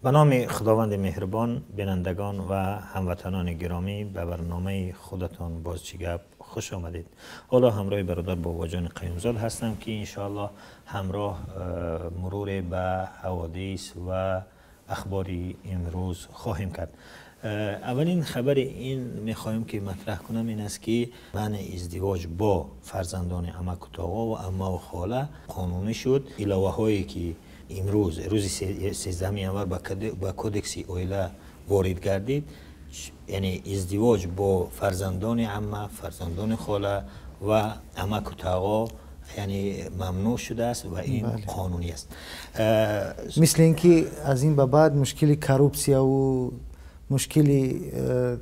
Ба номи Худованди меҳрубон, бинандагон ва ҳамватанони гиромӣ, ба барномаи худатон «Боз чӣ гап» хуш омадед. Ҳоло ҳамроҳи бародар Бобоҷон Қаюмзод ҳастам, ки иншоаллоҳ ҳамроҳ муруре ба ҳаводис ва ахбори имрӯз хоҳем кард. Аввалин хабари ин мехоҳем, ки матраҳ кунам, ин аст, ки манъи издивоҷ бо фарзандони амаку тоғо ва амма ва хола қонунӣ шуд. Иловаҳое, ки имрӯз, рӯзи 13 январ, ба кодекси оила ворид гардид, яъне издивоҷ бо фарзандони амма, фарзандони хола ва амаку тоғо, яъне мамнӯъ шудааст ва ин қонунӣ аст. Мисли ин ки аз ин ба баъд мушкили коррупсияву мушкили,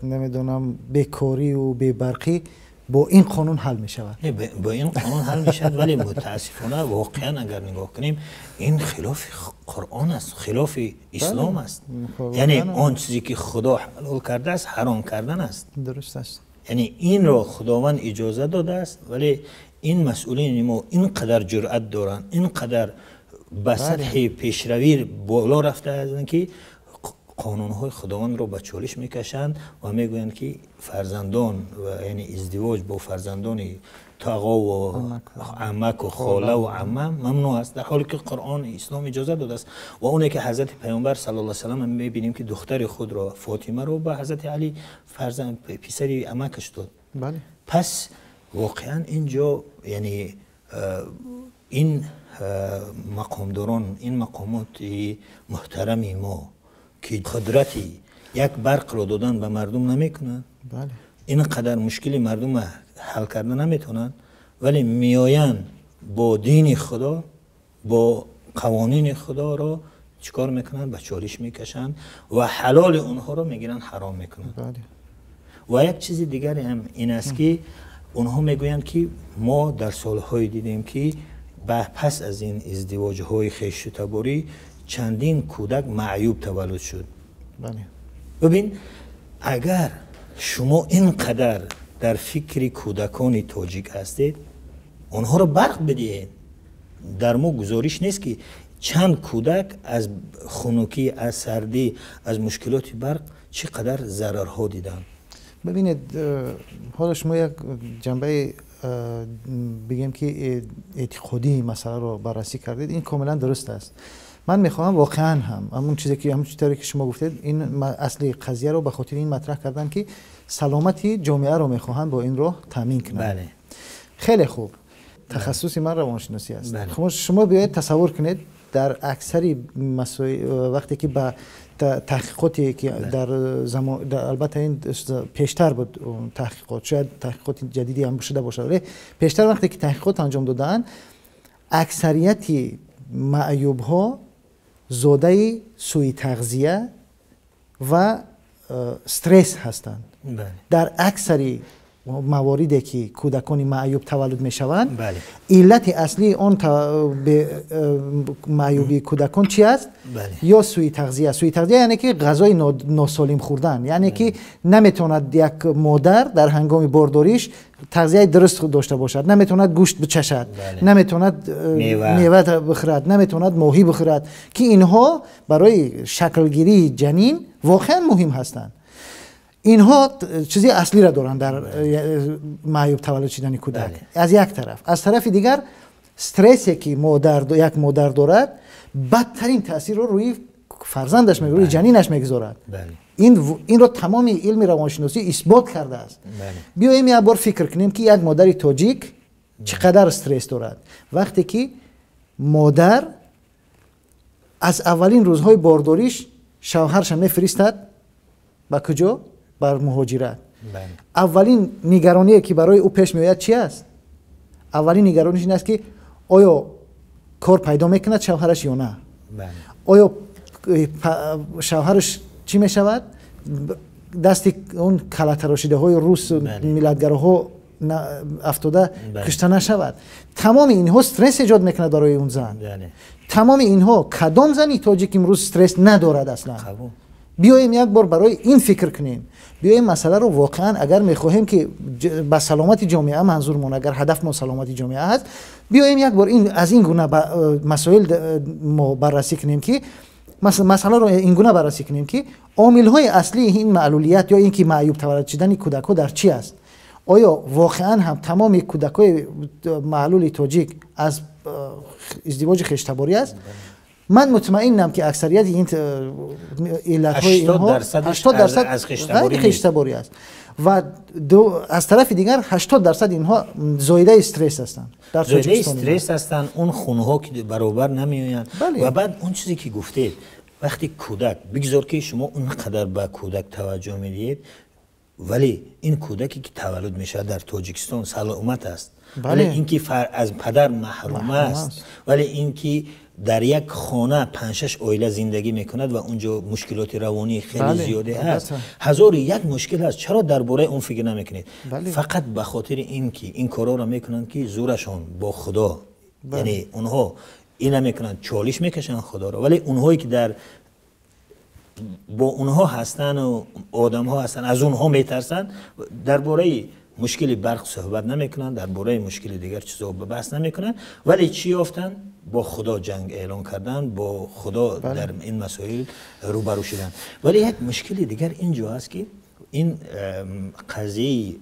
намедонам, бекориву бебарқӣ бо ин қонун ҳал мешавад. Бо ин қонун ҳал мешавад, вале мутаассифона, воқеан, агар нигоҳ кунем, ин хилофи Қуръон аст, хилофи ислом аст. Яъне он чизе, ки Худо ҳалол кардааст, ҳаром кардан аст. Дуруст аст. Яъне инро Худованд иҷоза додааст, вале ин масъулини мо ин қадар ҷуръат доранд, ин қадар ба сатҳи пешравӣ боло рафтаанд, ки қонунҳои Худовандро ба чолиш мекашанд ва мегӯянд, ки фарзандон, яъне издивоҷ бо фарзандони тағову амаку холаву амма мамнӯъ аст, дар ҳоле ки Қуръон, ислом иҷоза додааст. Ва оне ки ҳазрати Паёмбар саллаллоҳу алайҳи васаллам мебинем, ки духтари худро Фотимаро ба ҳазрати Алӣ, фарзанд, писари амакаш дод. Пас воқеан ин ҷо, яъне ин мақомдорон, ин мақомоти муҳтарами мо, ки қудрати як барқро додан ба мардум намекунанд, ин қадар мушкили мардумро ҳал карда наметавонанд, вале меоянд бо дини Худо, бо қавонини Худоро чӣ кор мекунанд? Ба чолиш мекашанд ва ҳалоли онҳоро мегиранд, ҳаром мекунанд. Ва як чизи дигаре ҳам ин аст, ки онҳо мегӯянд, ки мо дар солҳое дидем, ки пас аз ин издивоҷҳои хешу таборӣ чандин кӯдак маъюб таваллуд шуд. Бибин, агар шумо ин қадар дар фикри кӯдакони тоҷик ҳастед, онҳоро барқ бидиҳед. Дар мо гузориш нест, ки чанд кӯдак аз хунукӣ, аз сардӣ, аз мушкилоти барқ чӣ қадар зарарҳо диданд. Бибинед, ҳоло шумо як ҷанбаи, бигем ки, эътиқодии масъаларо баррасӣ кардед. Ин комилан дуруст аст. Ман мехоҳам воқеан ҳам ҳамун чизе ки, ҳамун тавре ки шумо гуфтед, ин асли қазияро ба хотири ин матраҳ кардан, ки саломати ҷомеаро мехоҳанд бо ин роҳ таъмин кунанд. Хеле хуб, тахассуси ман равоншиносӣ аст. Шумо биёед тасаввур кунед, дар аксари вақте ки ба таҳқиқоте ки дар замон, албатта ин пештар буд таҳқиқот, шояд таҳқиқоти ҷадиде ҳам шуда бошад, вале пештар вақте ки таҳқиқот анҷом додаанд, аксарияти маъюбҳо зодаи сӯи тағзия ва стресс ҳастанд. Дар аксари мавориде ки кӯдакони маъюб таваллуд мешаванд, иллати аслии он маъюбии кӯдакон чи аст? Ё сӯи тағзия. Сӯи тағзия яъне ки ғазои носолим хӯрдан, яъне ки наметавонад як модар дар ҳангоми бордориш тағзияи дуруст дошта бошад, наметавонад гӯшт бичашад, наметавонад мева бихӯрад, наметавонад моҳӣ бихӯрад, ки инҳо барои шаклгирии ҷанин воқеан муҳим ҳастанд. Инҳо чизи аслиро доранд дар маъюб таваллуд шудани кӯдак аз як тараф. Аз тарафи дигар, стрессе ки як модар дорад, бадтарин таъсирро рӯи фарзандаш, рӯи ҷанинаш мегузорад. Инро тамоми илми равоншиносӣ исбот кардааст. Биёем як бор фикр кунем, ки як модари тоҷик чӣ қадар стресс дорад, вақте ки модар аз аввалин рӯзҳои бордориш шавҳарша мефиристад ба куҷо? Бар муҳоҷират. Аввалин нигароние, ки барои ӯ пеш меояд, чи аст? Аввалин нигарониш ин аст, ки оё кор пайдо мекунад шавҳараш ё на, оё шавҳараш чӣ мешавад, дасти он каллатарошидаҳои рус, миллатгароҳо афтода кушта нашавад. Тамоми инҳо стресс эҷод мекунад барои он зан. Тамоми инҳо, кадом зани тоҷик имрӯз стресс надорад аслан? Биёем як бор барои ин фикр кунем. Биёем масъаларо воқеан, агар мехоҳем, ки ба саломати ҷомеа манзурмон, агар ҳадафмон саломати ҷомеа ҳаст, биёем як бор аз ин гуна масоил мо баррасӣ кунем, ки Масъаларо ин гуна баррасӣ кунем, ки омилҳои аслии ин маълулият ё ин ки маъюб таваллуд шудани кӯдакҳо дар чӣ аст? Оё воқеан ҳам тамоми кӯдакҳои маълули тоҷик аз издивоҷи хештаборӣ аст? Ман мутмаинам, ки аксарияти ин иллатҳои инҳо 80% аз ғайри хештаборӣ аст ва аз тарафи дигар 80% инҳо зоидаи стресс ҳастанд. Дар зоидаи стресс ҳастанд, он хунҳо ки баробар намеоянд. Ва баъд он чизе ки гуфтед, вақте кӯдак, бигзор ки шумо он қадар ба кӯдак таваҷҷӯҳ медиҳед, вале ин кӯдаке ки таваллуд мешавад дар Тоҷикистон саломат аст, вале ин ки аз падар маҳрум аст, вале ин ки дар як хона 5-6 оила зиндагӣ мекунад ва унҷо мушкилоти равонӣ хеле зиёде ҳаст, 1001 мушкил ҳаст. Чаро дар бораи он фикр намекунед? Фақат ба хотири ин ки ин корҳоро мекунанд, ки зӯрашон бо Худо, яъне онҳо ина мекунанд, чолиш мекашанд Худоро, вале онҳое ки дар бо онҳо ҳастанд ва одамҳо ҳастанд, аз онҳо метарсанд, дар бораи мушкили барқ суҳбат намекунанд, дар бораи мушкили дигар чизҳо баҳс намекунанд, вале чӣ ёфтанд? Бо Худо ҷанг эълон кардан, бо Худо дар ин масоил рӯбарӯ шуданд. Вале як мушкили дигар инҷо ҳаст, ки ин қазияи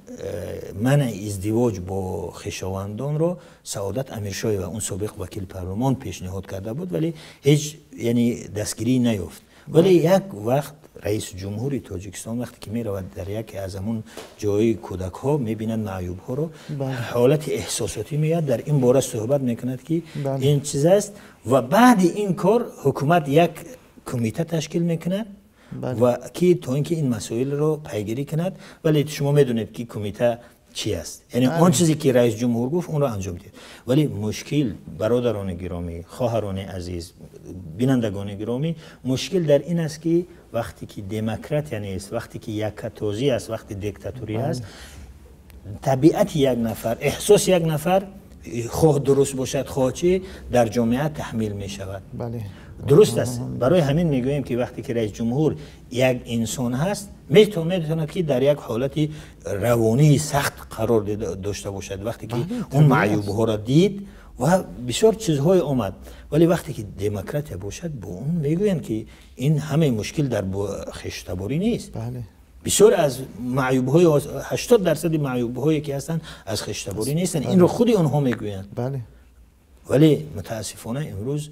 манъи издивоҷ бо хешовандонро Саодат Амиршоева, он собиқ вакили парлумон, пешниҳод карда буд, вале ҳеҷ яъне дастгирӣ наёфт. Вале як вақт раиси ҷумҳури Тоҷикистон вақте ки меравад дар яке аз ҳамун ҷои кӯдакҳо, мебинад маъюбҳоро, ҳолати эҳсосотӣ меояд, дар ин бора суҳбат мекунад, ки ин чиз аст, ва баъди ин кор ҳукумат як кумита ташкил мекунад ва ки то ин ки ин масоилро пайгирӣ кунад. Вале шумо медонед, ки кумита чӣ аст, яъне он чизе ки раис ҷумҳур гуфт, онро анҷом диҳед. Вале мушкил, бародарони гиромӣ, хоҳарони азиз, бинандагони гиромӣ, мушкил дар ин аст, ки вақте ки демократия нест, вақте ки яккатозӣ аст, вақте диктатурӣ аст, табиати як нафар, эҳсоси як нафар, хоҳ дуруст бошад, хоҳ чӣ, дар ҷомеа таҳмил мешавад. Дуруст аст. Барои ҳамин мегӯем, ки вақте ки раис ҷумҳур як инсон ҳаст, метавонад, ки дар як ҳолати равонии сахт қарор дошта бошад, вақте ки он маъюбҳоро дид ва бисёр чизҳое омад. Вале вақте ки демократия бошад, бо он мегӯянд, ки ин ҳамаи мушкил дар хештаборӣ нест. Бисёр аз маъюбҳои, 80% маъюбҳое ки ҳастанд, аз хештаборӣ нестанд, инро худи онҳо мегӯянд. Вале мутаассифона имрӯз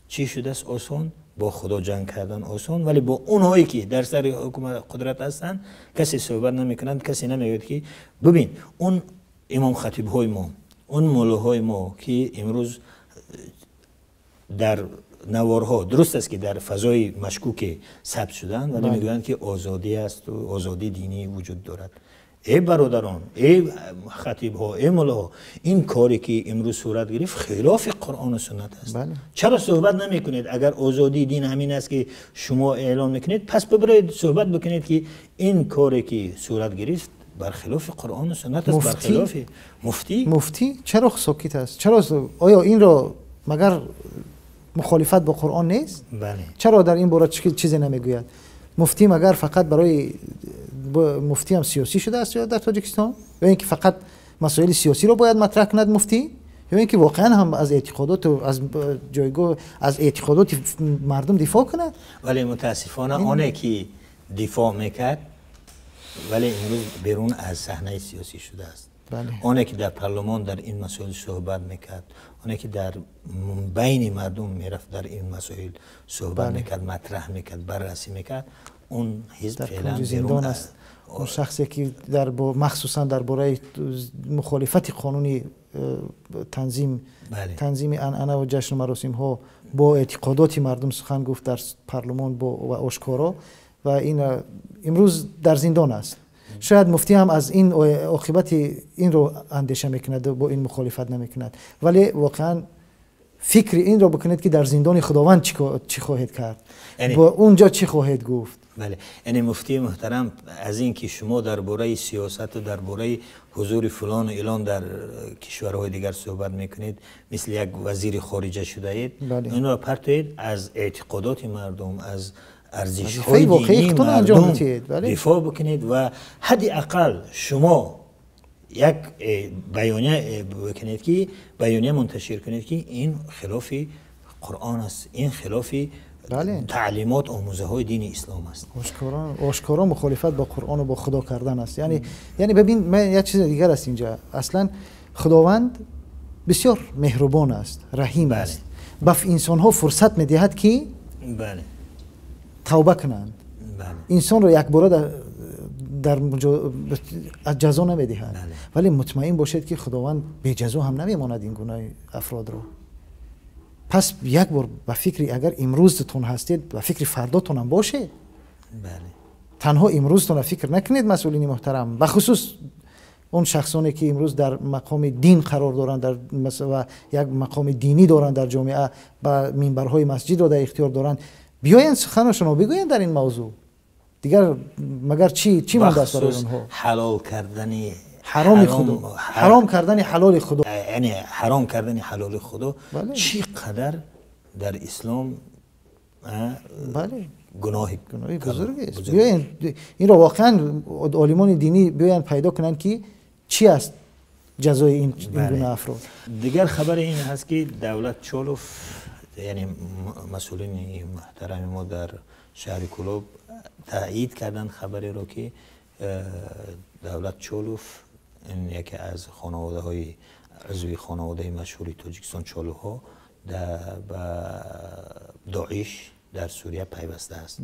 чӣ шудааст? Осон бо Худо ҷанг кардан осон, вале бо онҳое ки дар сари ҳукумат қудрат ҳастанд, касе суҳбат намекунанд, касе намегӯяд, ки бибин, он имомхатибҳои мо, он муллоҳои мо, ки имрӯз дар наворҳо, дуруст аст, ки дар фазои машкуке сабт шуданд, вале мегӯянд, ки озодӣ асту озодии динӣ вуҷуд дорад. Эй бародарон, эй хатибҳо, эй муллоҳо, ин коре ки имрӯз сурат гирифт, хилофи Қуръону суннат аст. Чаро суҳбат намекунед? Агар озодии дин ҳамин аст, ки шумо эълон мекунед, пас бибароед, суҳбат бикунед, ки ин коре ки сурат гирифт, бархилофи Қуръону суннат аст, бархилофи муфтӣ. Муфтӣ чаро сокит аст? Чаро? Оё инро магар мухолифат бо Қуръон нест? Чаро дар ин бора чизе намегӯяд муфтӣ? Магар фақат барои муфтӣ ҳам сиёсӣ шудааст ё дар Тоҷикистон, ё ин ки фақат масоили сиёсиро бояд матраҳ кунад муфтӣ, ё ин ки воқеан ҳам аз эътиқодоту аз ҷойгоҳ, аз эътиқодоти мардум дифоъ кунад? Вале мутаассифона оне ки дифоъ мекард, вале имрӯз берун аз саҳнаи сиёсӣ шудааст. Оне ки дар парлумон дар ин масоил суҳбат мекард, оне ки дар байни мардум мерафт, дар ин масоил суҳбат мекард, матраҳ мекард, баррасӣ мекард, он ҳизб феълан зиндон аст. Он шахсе ки махсусан дар бораи мухолифати қонуни танзими анъана ва ҷашну маросимҳо бо эътиқодоти мардум сухан гуфт дар парлумон ва ошкоро, ва ин имрӯз дар зиндон аст. Шояд муфтӣ ҳам аз ин оқибати инро андеша мекунад, бо ин мухолифат намекунад. Вале воқеан фикри инро бикунед, ки дар зиндони Худованд чӣ хоҳед кард, бо унҷо чӣ хоҳед гуфт. Бале, яъне муфтии муҳтарам, аз ин ки шумо дар бораи сиёсату дар бораи ҳузури фулону илон дар кишварҳои дигар суҳбат мекунед, мисли як вазири хориҷа шудаед, инро партоед, аз эътиқодоти мардум, аз арзишҳои динии мардум дифоъ бикунед ва ҳадди ақал шумо як баёния бикунед, ки баёния мунташир кунед, ки ин хилофи Қуръон аст, ин хилофи таълимот, омӯзаҳои дини ислом аст. Ошкоро мухолифат бо Қуръону бо Худо кардан аст. Яъне бибин, як чизи дигар аст инҷа. Аслан Худованд бисёр меҳрубон аст, раҳим аст, ба инсонҳо фурсат медиҳад, ки тавба кунанд. Инсонро якбора дар ҷазо намедиҳад, вале мутмаин бошед, ки Худованд беҷазо ҳам намемонад ин гуна афродро. Пас як бор ба фикри, агар имрӯзтон ҳастед, ба фикри фардотонам бошед. Танҳо имрӯзтонро фикр накунед, масъулини муҳтарам, бахусус он шахсоне, ки имрӯз дар мақоми дин қарор доранд ва як мақоми динӣ доранд дар ҷомеа, ба минбарҳои масҷидро дар ихтиёр доранд. Биёянд, суханашонро бигӯянд дар ин мавзӯъ. Дигар магар чӣ мондааст барои онҳо? Ҳалол кардани ҳароми Худо, ҳаром кардани ҳалоли Худо. Яъне ҳаром кардани ҳалоли Худо чӣ қадар дар ислом гуноҳи гуноҳи бузург аст. Биёянд, инро воқеан олимони динӣ биёянд, пайдо кунанд, ки чӣ аст ҷазои ин гуна афрод. Дигар хабари ин ҳаст, ки Давлат Чолов, яъне масъулини муҳтарами мо дар шаҳри Кӯлоб таъйид карданд хабареро, ки Давлат Чолов, ин яке аз хонаводаҳои узви хонаводаи машҳури Тоҷикистон, Чоловҳо, ба Доиш дар Сурия пайваста аст.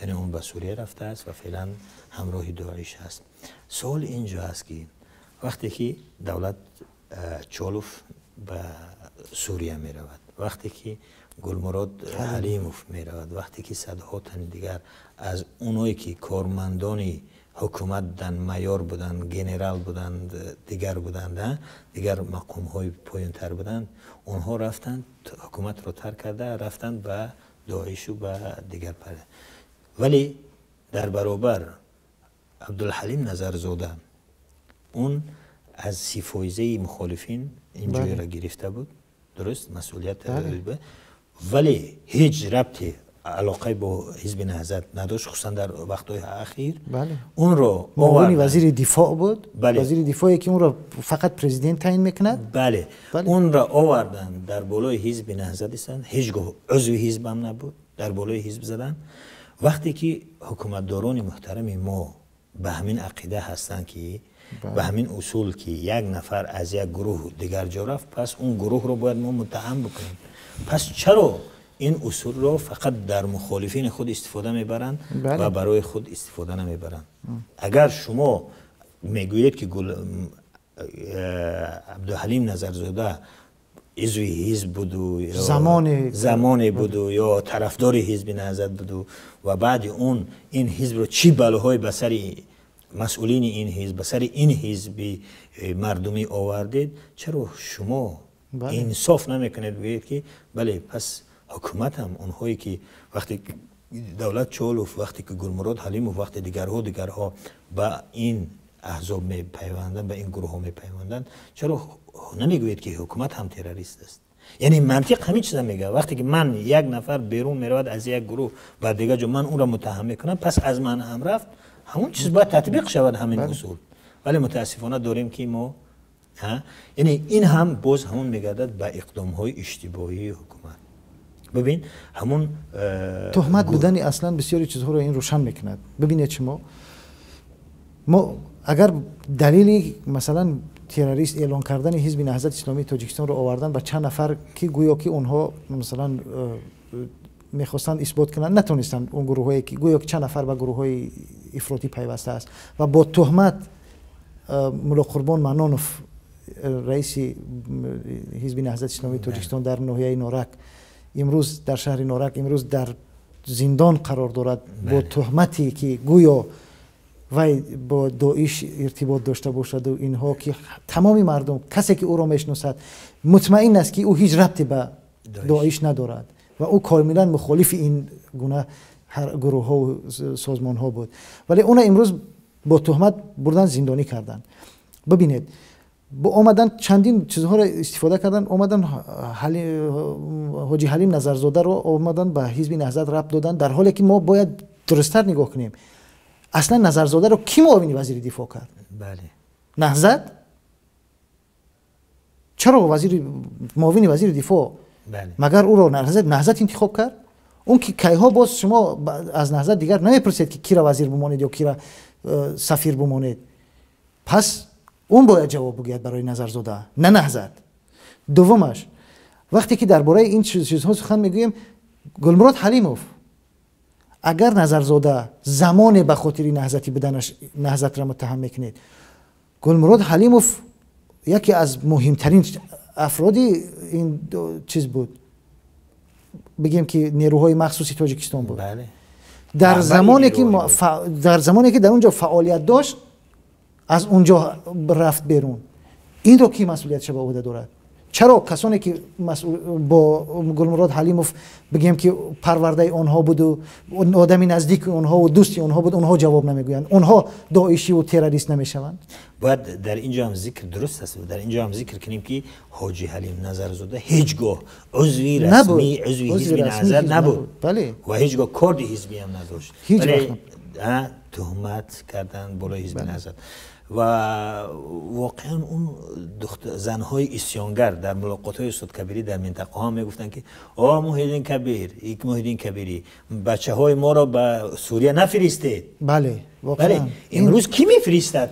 Яъне он ба Сурия рафтааст ва феълан ҳамроҳи Доиш аст. Суол инҷо аст, ки вақте ки Давлат Чолов ба Сурия меравад, вақте ки Гулмурод Ҳалимов меравад, вақте ки садҳо тани дигар аз оное, ки кормандони ҳукумат буданд, майор буданд, генерал буданд, дигар буданд, дигар мақомҳои поёнтар буданд, онҳо рафтанд, ҳукуматро тарк карда рафтанд ба Доишу ба дигар. Вале дар баробар Абдулҳалим Назарзода, он аз 30 фоизаи мухолифин ин ҷойро гирифта буд, дуруст, масъулият, вале ҳеҷ рабти алоқаи бо ҳизби Наҳзат надошт, хусусан дар вақтҳои ахир. Онро муовини вазири дифоъ буд, вазири дифоъе, ки онро фақат президент таъин мекунад. Бале, онро оварданд, дар болои ҳизби Наҳзат истанд. Ҳеҷ гоҳ узви ҳизбам набуд, дар болои ҳизб заданд. Вақте ки ҳукуматдорони муҳтарами мо ба ҳамин ақида ҳастанд, ки ба ҳамин усул, ки як нафар аз як гурӯҳ дигар ҷо рафт, пас он гурӯҳро бояд мо муттаҳам бикунем, пас чаро ин усулро фақат дар мухолифини худ истифода мебаранд ва барои худ истифода намебаранд? Агар шумо мегӯед, ки Абдуҳалим Назарзода узви ҳизб буду, замоне буду ё тарафдори ҳизби Наҳзат буду ва баъди он ин ҳизбро чӣ балоҳое ба сари масъулини ин ҳизб, ба сари ин ҳизби мардумӣ овардед, чаро шумо инсоф намекунед, бигӯед, ки бале, пас ҳукуматам онҳое, ки вақте Давлат Чолов, вақте ки Гулмурод Ҳалимов, вақте дигарҳо ба ин аҳзоб мепайванданд, ба ин гурӯҳҳо мепайванданд, чаро намегӯед, ки ҳукумат ҳам террорист аст? Яъне мантиқ ҳамин чиза мегӯяд. Вақте ки ман як нафар берун меравад аз як гурӯҳ ба дигар ҷо, ман онро муттаҳам мекунам, пас аз ман ҳам рафт, ҳамон чиз бояд татбиқ шавад, ҳамин усул. Вале мутаассифона дорем, ки мо, яъне ин ҳам боз ҳамон мегардад ба иқдомҳои иштибоҳии ҳукумат. Бибин, ҳамон туҳмат будани аслан бисёри чизҳоро ин рӯшан мекунад. Бибинед, шумо мо агар далели, масалан, террорист эълон кардани ҳизби Наҳзати Исломии Тоҷикистонро овардан ба чанд нафар, ки гӯё ки онҳо, масалан, мехостанд исбот кунанд, натонистанд, он гурӯҳое, ки гӯё ки чанд нафар ба гурӯҳҳои ифротӣ пайваста аст, ва бо туҳмат Муллоқурбон Манонов, раиси ҳизби Наҳзати Исломии Тоҷикистон дар ноҳияи Норак, имрӯз дар шаҳри Норак, имрӯз дар зиндон қарор дорад, бо туҳмате, ки гӯё вай бо Доиш иртибот дошта бошаду инҳо, ки тамоми мардум, касе, ки ӯро мешиносад, мутмаин аст, ки ӯ ҳеҷ рабте ба Доиш надорад ва ӯ комилан мухолифи ин гуна гурӯҳҳову созмонҳо буд, вале ӯна имрӯз бо туҳмат бурдан, зиндонӣ карданд. Бибинед, омадан, чандин чизҳоро истифода карданд, омадан, Ҳоҷи Ҳалим Назарзодаро омадан, ба ҳизби Наҳзат рабт доданд, дар ҳоле ки мо бояд дурусттар нигоҳ кунем. Аслан Назарзодаро кӣ муовини вазири дифоъ кард? Наҳзат? Чаро вазири, муовини вазири дифоъ? Магар ӯро Наҳзат интихоб кард? Он ки кайҳо боз шумо аз Наҳзат дигар намепурсед, ки кира вазир бимонед ё кира сафир бимонед. Пас он бояд ҷавоб бигӯяд барои Назарзода, на Наҳзат. Дуввумаш, вақте ки дар бораи ин чизҳо сухан мегӯем, Гулмурод Ҳалимов, агар Назарзода замоне ба хотири наҳзатӣ буданаш Наҳзатро муттаҳам мекунед, Гулмурод Ҳалимов яке аз муҳимтарин афроди ин чиз буд, бигем ки нерӯҳои махсуси Тоҷикистон буд. Дар замоне ки дар он ҷо фаъолият дошт, аз он ҷо рафт берун. Инро ки масъулиятша ба ӯҳда дорад? Чаро касоне ки бо Гулмурод Ҳалимов, бигем ки парвардаи онҳо буду одами наздики онҳову дӯсти онҳо буд, онҳо ҷавоб намегӯянд, онҳо доишиву террорист намешаванд? Бояд дар ин ҷо ҳам зикр, дуруст аст, дар ин ҷо ҳам зикр кунем, ки Ҳоҷи Ҳалим Назарзода ҳеҷ гоҳ узви расмӣ, узви ҳизби Наҳзат набуд ва ҳеҷ гоҳ корди ҳизбӣ ҳам надошт, вале туҳмат карданд болои ҳизби Наҳзат. Ва воқеан он занҳои исёнгар дар мулоқотҳои устод Кабирӣ дар минтақаҳо мегуфтанд, ки о Муҳиддин Кабир, Муҳиддин Кабирӣ, бачаҳои моро ба Сурия нафиристед. Бале, воқеан. Имрӯз кӣ мефиристад?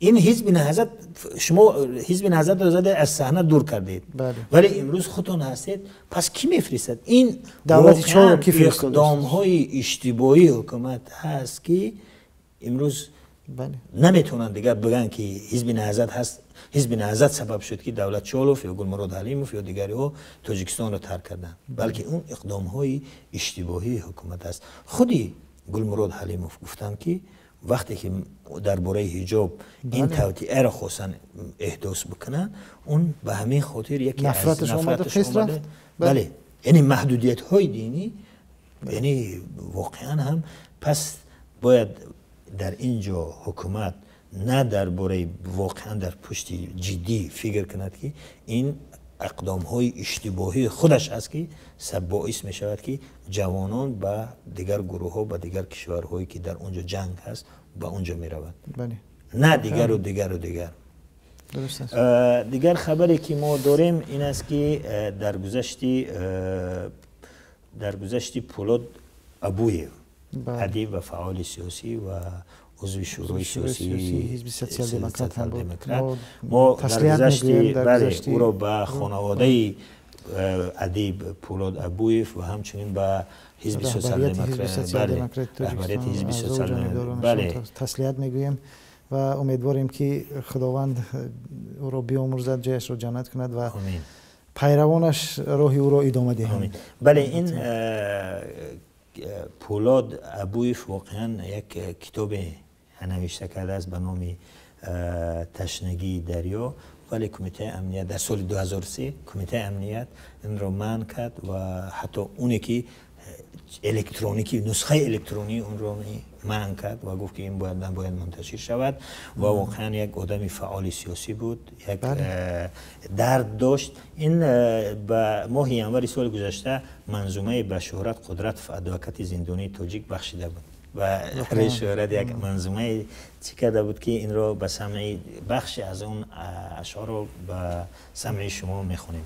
Ин ҳизби Наҳзат, шумо ҳизби Наҳзатро зада аз саҳна дур кардед, вале имрӯз худтон ҳастед, пас кӣ мефиристад? Ин давлати чорро кӣ фиристод? Иқдомҳои иштибоҳии ҳукумат ҳаст, ки имрӯз наметавонанд дигар бигӯянд, ки ҳизби Наҳзат ҳаст, ҳизби Наҳзат сабаб шуд, ки Давлат Чолов ё Гулмурод Ҳалимов ё дигариҳо Тоҷикистонро тарк карданд, балки он иқдомҳои иштибоҳии ҳукумат аст. Худи Гулмурод Ҳалимов гуфтанд, ки вақте ки дар бораи ҳиҷоб ин тавтиаро хостанд эҳдос бикунанд, он ба ҳамин хотир яке аз нафраташ омада. Бале, яъне маҳдудиятҳои динӣ, яъне воқеан ҳам пас бояд дар ин ҷо ҳукумат на дар бораи воқеан дар пушти ҷиддӣ фикр кунад, ки ин иқдомҳои иштибоҳии худаш аст, ки боис мешавад, ки ҷавонон ба дигар гурӯҳҳо, ба дигар кишварҳое, ки дар он ҷо ҷанг ҳаст, ба он ҷо мераванд, на дигару дигару дигар. Дигар хабаре, ки мо дорем, ин аст, ки даргузашти Пулод Абуев, адиб ва фаъоли сиёсӣ ва узви шӯрои сиёсии ҳизби Социал-демократ, мо даргузашти, бале, ӯро ба хонаводаи адиб Пулод Абуев ва ҳамчунин ба ҳизби Социал-демократ, раҳбарияти ҳизби Социал-демократ, бале, таслият мегӯем ва умедворем, ки Худованд ӯро биомӯрзад, ҷояшро ҷаннат кунад ва пайравонаш роҳи ӯро идома диҳанд. Бале, ин Пулод Абуев воқеан як китобе навишта кардааст ба номи «Ташнагии дарё», вале кумитаи амният дар соли 2003 кумитаи амният инро манъ кард ва ҳатто оне ки электроникӣ, нусхаи электронии онро манъ кард ва гуфт, ки ин бояд набояд мунташир шавад. Ва воқеан як одами фаъоли сиёсӣ буд, як дард дошт. Ин ба моҳи январи соли гузашта манзумаи ба Шӯҳрат Қудратов, адвокати зиндонии тоҷик, бахшида буд ва Шӯҳрат як манзумаи чӣ карда буд, ки инро ба самъи, бахше аз он ашъорро ба самъи шумо мехонем.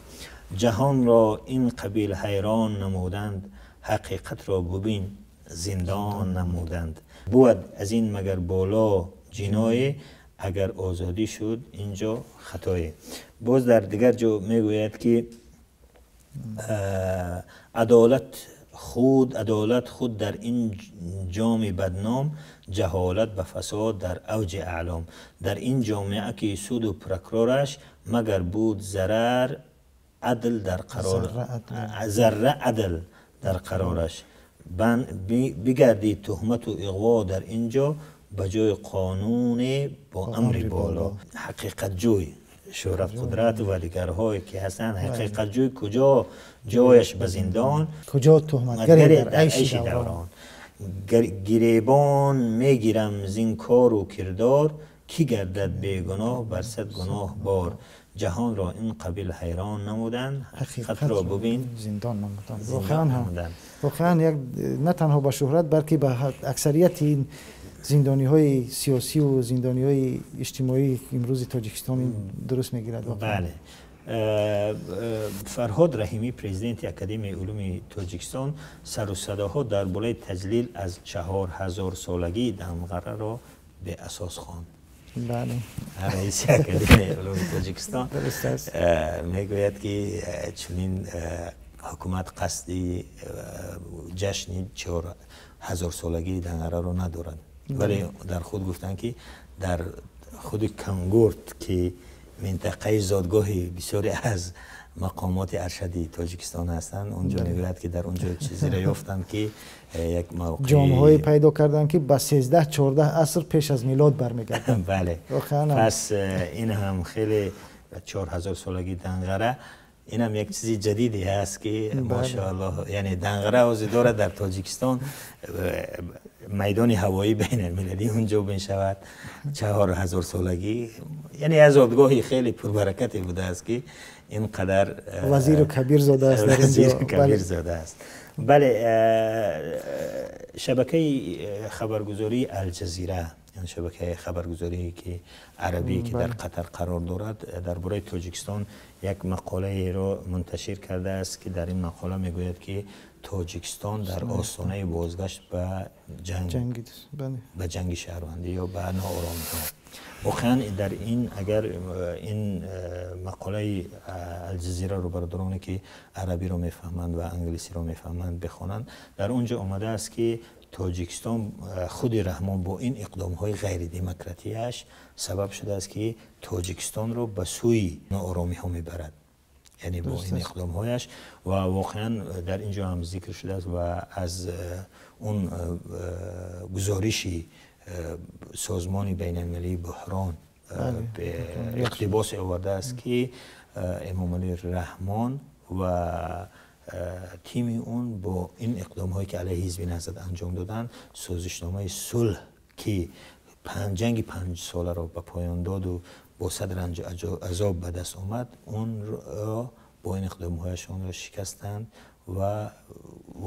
Ҷаҳонро ин қабил ҳайрон намуданд, ҳақиқатро бубин, зиндон намуданд. Бувад аз ин магар боло ҷиное, агар озодӣ шуд инҷо хатое. Боз дар дигар ҷо мегӯяд, ки адолат худ дар ин ҷоми бадном, ҷаҳолат ба фасод дар авҷи аълом. Дар ин ҷомеа, ки суду прокурораш магар буд зарар адл дар қарор, зарра адл дар қарораш, бигардид туҳмату иғво дар ин ҷо ба ҷои қонуне бо амри боло. Ҳақиқатҷӯй Шӯҳрат Қудрат ва дигарҳое, ки ҳастанд, ҳақиқатҷӯй куҷо ҷояш ба зиндон, куҷо туҳматгаре дар айши даврон. Гиребон мегирам зин кору кирдор, кӣ гардад бегуноҳ бар сад гуноҳ бор. Ҷаҳонро ин қабил ҳайрон намуданд, ҳақиқатро бубин, зиндон намуданд. Воқеан ҳам, воқеан як на танҳо ба Шӯҳрат, балки ба аксарияти ин зиндониҳои сиёсиву зиндониҳои иҷтимоии имрӯзи Тоҷикистон ин дуруст мегирад. Бале. Фарҳод Раҳимӣ, президенти Академияи улуми Тоҷикистон, сару садоҳо дар болои таҷлил аз 4000-солагии Данғараро беасос хонд. Раиси Академияи улуми Тоҷикистон мегӯяд, ки чунин ҳукумат қасди ҷашни 4000-солагии Данғараро надорад, вале дар худ гуфтанд, ки дар худи Кангурт, ки минтақаи зодгоҳи бисёре аз мақомоти аршади Тоҷикистон ҳастанд, онҷо мегӯяд, ки дар онҷо чизеро ёфтанд, ки як мавқеъ ҷомҳое пайдо карданд, ки ба 13-14 аср пеш аз милод бармегарданд. Бале, пас ин ҳам хеле 4000-солагии Данғара, ин ҳам як чизи ҷадиде ҳаст, ки машоаллоҳ, яъне Данғара ҳозир дорад дар Тоҷикистон майдони ҳавоии байналмилалӣ онҷо мешавад. 4000-солагӣ, яъне аз зодгоҳи хеле пурбаракате будааст, ки ин қадар вазиру кабир зода аст. Вазиру кабир зода аст, бале. Шабакаи хабаргузории Алҷазира, шабакаи хабаргузорие ки арабӣ, ки дар Қатар қарор дорад, дар бораи Тоҷикистон як мақолаеро мунташир кардааст, ки дар ин мақола мегӯяд, ки Тоҷикистон дар остонаи бозгашт ба ҷанг, ба ҷанги шаҳрвандӣ ё ба нооромиҳо. Воқеан, дар ин, агар ин мақолаи Алҷазираро бародароне, ки арабиро мефаҳманд ва англисиро мефаҳманд, бихонанд, дар он ҷо омадааст, ки Тоҷикистон, худи Раҳмон бо ин иқдомҳои ғайридемократияш сабаб шудааст, ки Тоҷикистонро ба сӯи нооромиҳо мебарад, яъне бо ин иқдомҳояш. Ва воқеан дар ин ҷо ҳам зикр шудааст ва аз он гузориши Созмони байналмилалии буҳрон иқтибосе овардааст, ки Эмомалӣ Раҳмон ва тими он бо ин иқдомҳое, ки алайҳи Ҳизби Наҳзат анҷом доданд, созишномаи сулҳ, ки ҷанги 5-соларо ба поён доду бо сад ранҷу азоб ба даст омад, онро бо ин иқдомҳояшонро шикастанд. Ва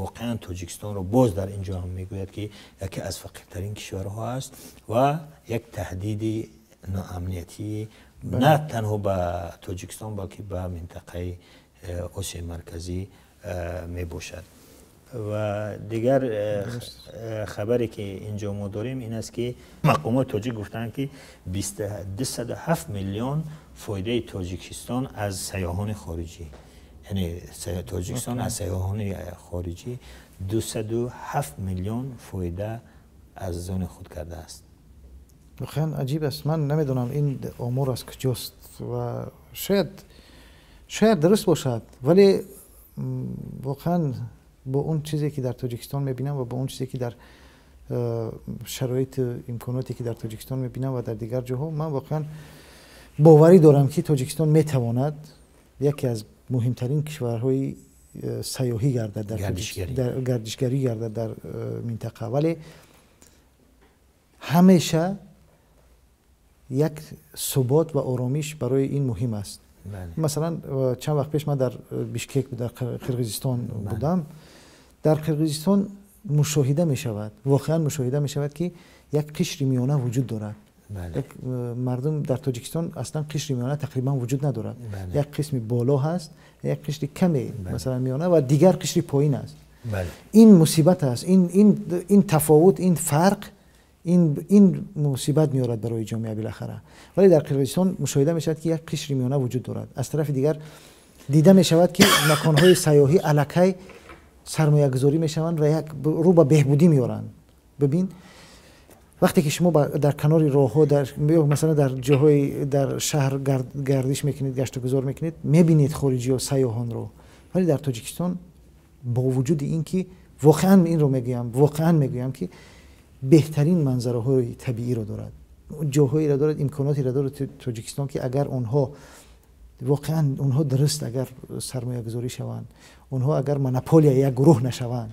воқеан Тоҷикистонро боз дар ин ҷо ҳам мегӯяд, ки яке аз фақиртарин кишварҳо аст ва як таҳдиди ноамниятӣ на танҳо ба Тоҷикистон, балки ба минтақаи Осиёи Марказӣ мебошад. Ва дигар хабаре, ки инҷо мо дорем, ин аст, ки мақомоти тоҷик гуфтанд, ки 207 миллион фоидаи Тоҷикистон аз сайёҳони хориҷӣ, яъне Тоҷикистон аз сайёҳони хориҷӣ 207 миллион фоида аз зони худ кардааст. Воқеан аҷиб аст. Ман намедонам, ин омор аз куҷост ва шояд дуруст бошад, вале воқеан бо он чизе, ки дар Тоҷикистон мебинам, ва бо он чизе, ки дар шароиту имконоте, ки дар Тоҷикистон мебинам ва дар дигар ҷоҳо, ман воқеан боварӣ дорам, ки Тоҷикистон метавонад яке аз муҳимтарин кишварҳои сайёҳӣ гардад, гардишгарӣ гардад дар минтақа. Вале ҳамеша як субот ва оромиш барои ин муҳим аст. Масалан, чанд вақт пеш ман дар Бишкек, дар Қирғизистон будам. Дар Қирғизистон мушоҳида мешавад, воқеан мушоҳида мешавад, ки як қишри миёна вуҷуд дорад. Мардум дар Тоҷикистон аслан қишри миёна тақрибан вуҷуд надорад. Як қисми боло ҳаст, як қишри каме, масалан, миёна ва дигар қишри поин аст. Ин мусибат аст, ин тафовут, ин фарқ, ин мусибат меорад барои ҷомеа билахара. Вале дар Қирғизистон мушоҳида мешавад, ки як қишри миёна вуҷуд дорад. Аз тарафи дигар дида мешавад, ки маконҳои сайёҳӣ аллакай сармоягузорӣ мешаванд ва як рӯ ба беҳбудӣ меоранд. Бибин, вақте ки шумо дар канори роҳҳо, масалан, дар ҷоҳои дар шаҳр гардиш мекунед, гаштугузор мекунед, мебинед хориҷиё, сайёҳонро. Вале дар Тоҷикистон, бо вуҷуди ин ки воқеан инро мегӯям, воқеан мегӯям, ки беҳтарин манзараҳои табииро дорад, ҷоҳоеро дорад, имконотеро дорад Тоҷикистон, ки агар онҳо воқеан, онҳо дуруст агар сармоягузорӣ шаванд, онҳо агар монополия як гурӯҳ нашаванд,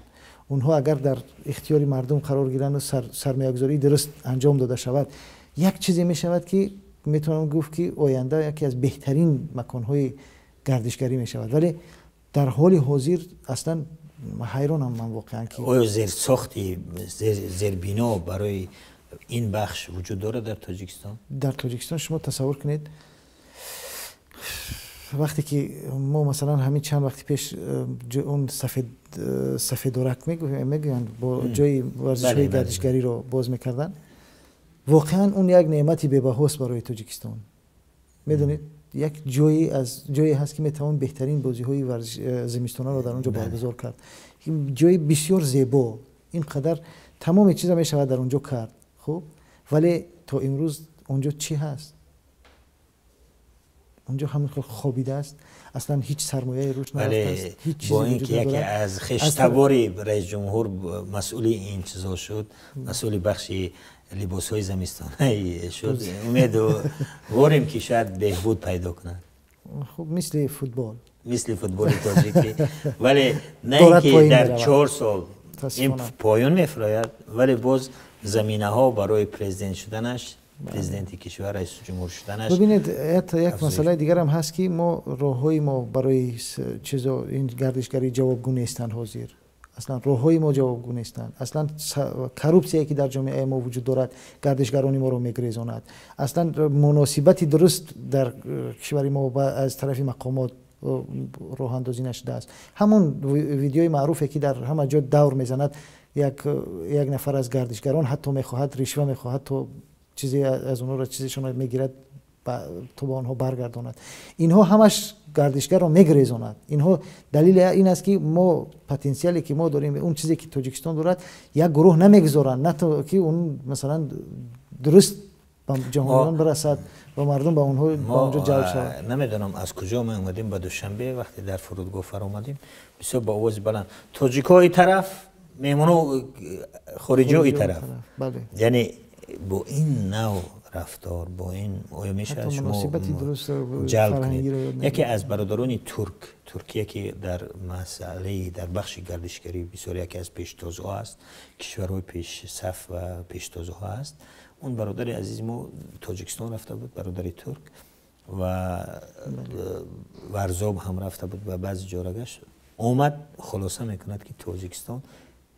онҳо агар дар ихтиёри мардум қарор гиранд, сармоягузории дуруст анҷом дода шавад, як чизе мешавад, ки метавонам гуфт, ки оянда яке аз беҳтарин маконҳои гардишгарӣ мешавад. Вале дар ҳоли ҳозир аслан ҳайронам ман воқеан, ки оё зерсохти, зербино барои ин бахш вуҷуд дорад дар Тоҷикистон? Дар Тоҷикистон шумо тасаввур кунед. Вақте ки мо, масалан, ҳамин чанд вақти пеш он сафедорак мегӯянд, бо ҷои варзишҳои гардишгариро боз мекарданд, воқеан он як неъмати бебаҳост барои Тоҷикистон. Медонед, як ҷое аз ҷое ҳаст, ки метавон беҳтарин бозиҳои зимистонаро дар он ҷо баргузор кард. Ҷои бисёр зебо, ин қадар тамоми чиза мешавад дар он ҷо кард. Хуб, вале то имрӯз он ҷо чӣ ҳаст? Он ҷо ҳамин хел хобидааст, аслан ҳеҷ сармояи рушд нарафтааст. Ҳеҷ чизе. Бо ин ки яке аз хештабори раисҷумҳур масъули ин чизҳо шуд, масъули бахши либосҳои зимистонаи шуд, умедворем, ки шояд беҳбуд пайдо кунад. Хуб, мисли футбол. Мисли футболи тоҷикӣ. Вале на ин ки дар 4 сол ин поён мефурояд, вале боз заминаҳо барои президент шуданаш, президенти кишвар, раиси ҷумҳур шуданаш. Бибинед, як масъалаи дигарам ҳаст, ки мо роҳҳои мо барои чизо, ин гардишгарӣ ҷавобгӯ нестанд. Ҳозир аслан роҳҳои мо ҷавобгӯ нестанд. Аслан коррупсияе, ки дар ҷомеаи мо вуҷуд дорад, гардишгарони моро мегрезонад. Аслан муносибати дуруст дар кишвари мо аз тарафи мақомот роҳандозӣ нашудааст. Ҳамон видеои маъруфе, ки дар ҳама ҷо давр мезанад, як нафар аз гардишгарон ҳатто мехоҳад, ришва мехоҳад, то чизе аз онҳоро, чизешонро мегирад, то ба онҳо баргардонад. Инҳо ҳамаш гардишгарро мегрезонад. Инҳо далели ин аст, ки мо потенсиале, ки мо дорем, он чизе, ки Тоҷикистон дорад, як гурӯҳ намегузоранд, на то ки он, масалан, дуруст ба ҷаҳониён бирасад ва мардум ба онҳо, ба онҷо ҷалб шавад. Намедонам, аз куҷо меомадем ба Душанбе, вақте дар фурудгоҳ фаромадем, бисёр ба овози баланд: тоҷикҳои тараф, меҳмоно хориҷиҳои тараф. Яъне бо ин нав рафтор, бо ин оё мешавад шумо ҷалб кунед? Яке аз бародарони турк, Туркия, ки дар масъалаи, дар бахши гардишгарӣ бисёр яке аз пештозҳо аст, кишварҳои пешсаф ва пештозҳо аст, он бародари азизи мо Тоҷикистон рафта буд, бародари турк, ва Варзоб ҳам рафта буд, ба баъзе ҷорагаш омад, хулоса мекунад, ки Тоҷикистон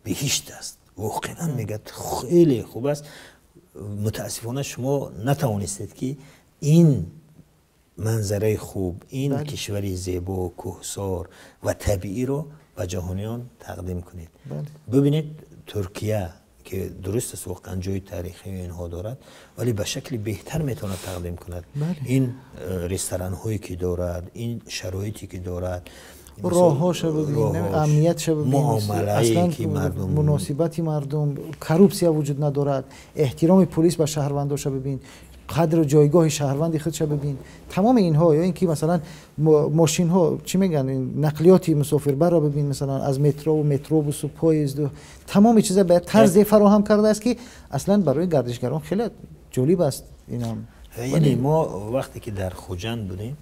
беҳишт аст. Воқеан, мегӯяд, хеле хуб аст, мутаассифона шумо натавонистед, ки ин манзараи хуб, ин кишвари зебо, кӯҳсор ва табииро ба ҷаҳониён тақдим кунед. Бибинед, Туркия, ки дуруст аст, воқеан ҷои таърихии инҳо дорад, вале ба шакли беҳтар метавонад тақдим кунад. Ин ресторанҳое, ки дорад, ин шароите, ки дорад. Роҳҳоша бибин, амниятша бибин, муомалае, ки мардум. Муносибати мардум, коррупсия вуҷуд надорад, эҳтироми полис ба шаҳрвандоша бибин, қадру ҷойгоҳи шаҳрванди худша бибин. Тамоми инҳо, ё ин ки, масалан, мошинҳо, чӣ мегӯянд, нақлиёти мусофирбарро бибин, масалан, аз метрову метробусу поезду тамоми чиза ба тарзе фароҳам кардааст, ки аслан барои гардишгарон хеле ҷолиб аст инам. Яъне мо вақте ки дар Хуҷанд будем,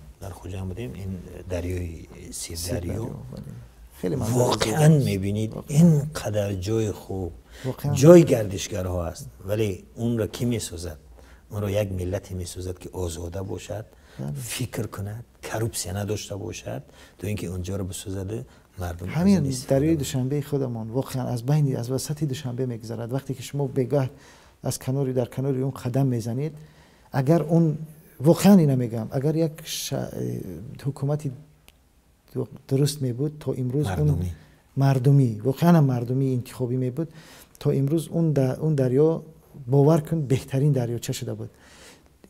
ин дарёи Сирдарё, воқеан мебинед, ин қадар ҷои хуб, ҷои гардишгарҳо аст. Вале онро кӣ месозад? Онро як миллате месозад, ки озода бошад, фикр кунад, коррупсия надошта бошад, то ин ки онҷоро бисозаду мардум. Ҳамин дарёи Душанбеи худамон воқеан аз байни, аз васати Душанбе мегузарад. Вақте ки шумо бегаҳ аз канори, дар канори он қадам мезанед, агар он, воқеан ина мегӯям, агар як ҳукумати дуруст мебуд, то имрӯз он мардумӣ, воқеан мардумӣ, интихобӣ мебуд, то имрӯз он дарё, бовар кун, беҳтарин дарёча шуда буд.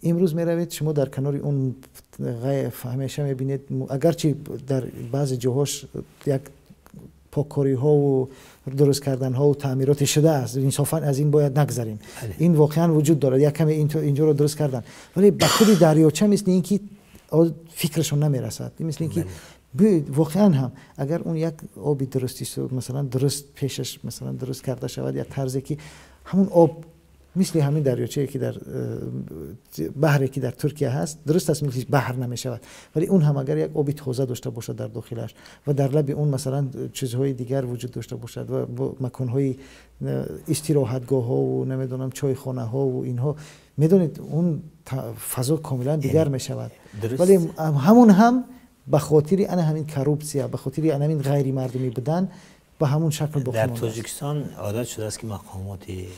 Имрӯз меравед шумо дар канори он, ҳамеша мебинед, агарчи дар баъзе ҷоҳош як поккориҳову дуруст карданҳову таъмироте шудааст, инсофан аз ин бояд нагзарем, ин воқеан вуҷуд дорад, як каме инҷоро дуруст кардан, вале ба худи дарёча мисли ин ки фикрашон намерасад, мисли ин ки воқеан ҳам агар он як оби дурусти, масалан, дуруст пешаш, масалан, дуруст карда шавад, як тарзе, ки ҳамун об мисли ҳамин дарёчае, ки дар баҳре, ки дар Туркия ҳаст, дуруст аст, мисли баҳр намешавад, вале он ҳам агар як оби тоза дошта бошад дар дохилаш ва дар лаби он, масалан, чизҳои дигар вуҷуд дошта бошад ва маконҳои истироҳатгоҳҳову, намедонам, чойхонаҳову инҳо, медонед, он фазо комилан дигар мешавад. Вале ҳамун ҳам ба хотири ана ҳамин коррупсия, ба хотири ана ҳамин ғайримардумӣ будан ба ҳамун шакл боқӣ. Дар Тоҷикистон одат шудааст, ки мақомоти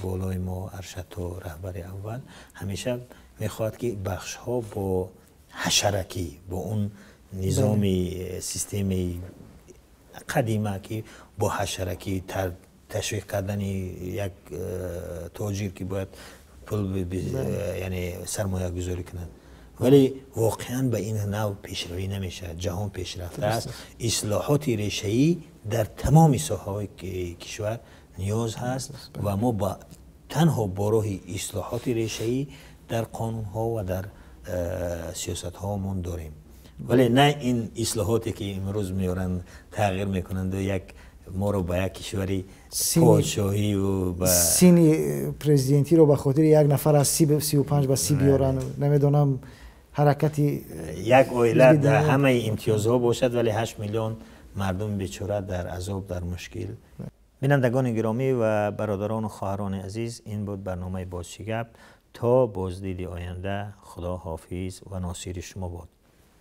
болои мо, аршад то раҳбари аввал, ҳамеша мехоҳад, ки бахшҳо бо ҳашаракӣ, бо он низоми системаи қадима, ки бо ҳашаракӣ ташвиқ кардани як тоҷир, ки бояд пул, яъне сармоягузорӣ кунад. Вале воқеан ба ин нав пешравӣ намешавад. Ҷаҳон пешрафта аст, ислоҳоти решаӣ дар тамоми соҳаҳои кишвар ниёз ҳаст ва мо танҳо бо роҳи ислоҳоти решаӣ дар қонунҳо ва дар сиёсатҳоамон дорем. Вале на ин ислоҳоте, ки имрӯз меоранд, тағйир мекунанду як моро ба як кишвари подшоҳиву ба синни президентиро ба хотири як нафар аз 35 ба 30 биёранд, намедонам, ҳаракати як оила дар ҳамаи имтиёзҳо бошад, вале 8 миллион мардуми бечора дар азоб, дар мушкил. Бинандагони гиромӣ ва бародарону хоҳарони азиз, ин буд барномаи «Боз чӣ гап». То боздиди оянда, Худо ҳофиз ва носири шумо бод.